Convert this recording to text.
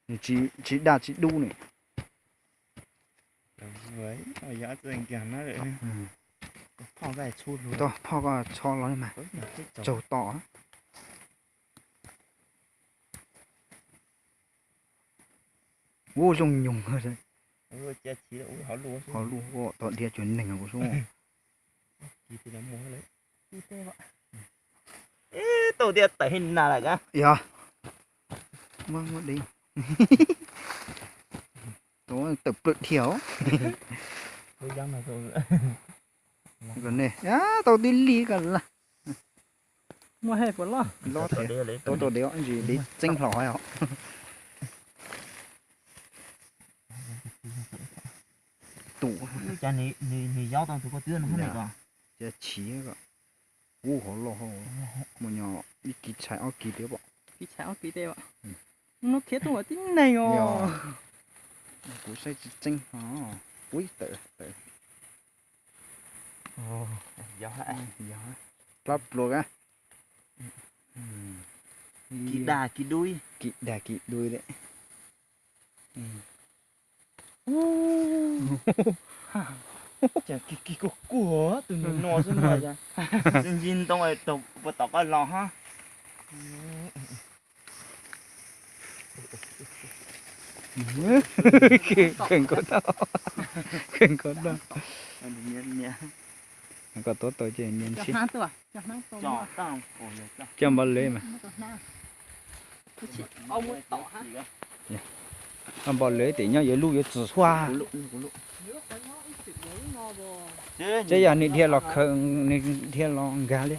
Nws tsis daj tsis dub ne. Tau phoj koj txho los mas, tsaug tom. Ub, zoo nyoog. Ho luaj tom dhia cuag neeg kuv xub. Tau tias tawm hib nas lawm ka. Yog. Muab, muab de. Tawm plaws dhia os. Tau tib li ko las. Muaj hej puas loj? Loj thiab, tuav tau dev ntsis li txeeb hlo os. Tus nws yau tau tus ko twb no ko. Cov chiv ko. Ub, hov loj hauv. Muaj nyob ib kis tshais ob kis tiag pom. Kis tshais ob kis tiag pom. Nub khiav tuaj ua tib neeg os. Kuv saib tsis tseeb os. Ui, tawm, tawm. Plab pluas ka. Kis dag kis dub. Kis dag kis dub li. Cas kis kis kuj kuag tus niag no xwb no. Tsis ncig ntoo rau puas tom qab los hab. Kheej koj dab, kheej koj dab. Koj tuav tau ces nias sib. Coj npau lawv mas. Npau lawv tes nyob yuav lub yuav txwm huaj. Teb yog nws dhia los khaws, nws dhia los nkag li.